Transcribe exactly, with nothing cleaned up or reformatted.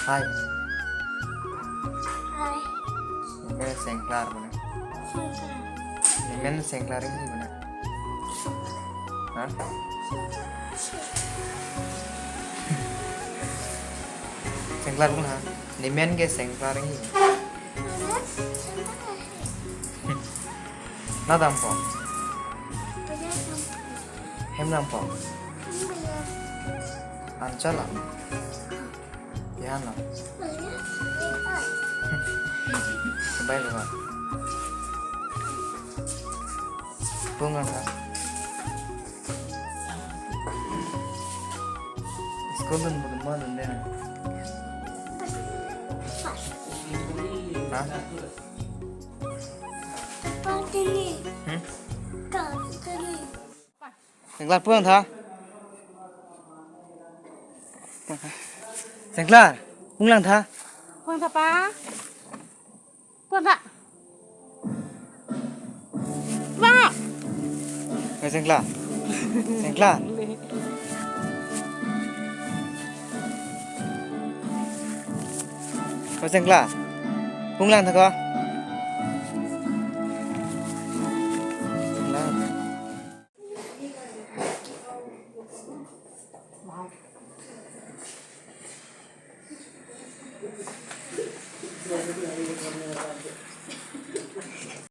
Hai. Hai. Nemen sengklar mana? Sengklar. Nemen sengklar ini mana? Hah? Sengklar pun ha? Nemen ke sengklar ini. Mana? Sengklar. Nangdampo? Belajar dong. Hem dampo? Belajar. Anchal a? Pihan lo? Belajar. Bye lo. Pu nglangtha. School dun, dun ma dun den? Hah? Papa, sini. Hmm? Kak, sini. Sengklar, pu nglangtha. Sengklar, pu nglangtha. Pu nglangtha, pa. Pu nglangtha. Pa. Hei, sengklar. Sengklar. Hei, sengklar. Pu nglangtha ko. Sengklar.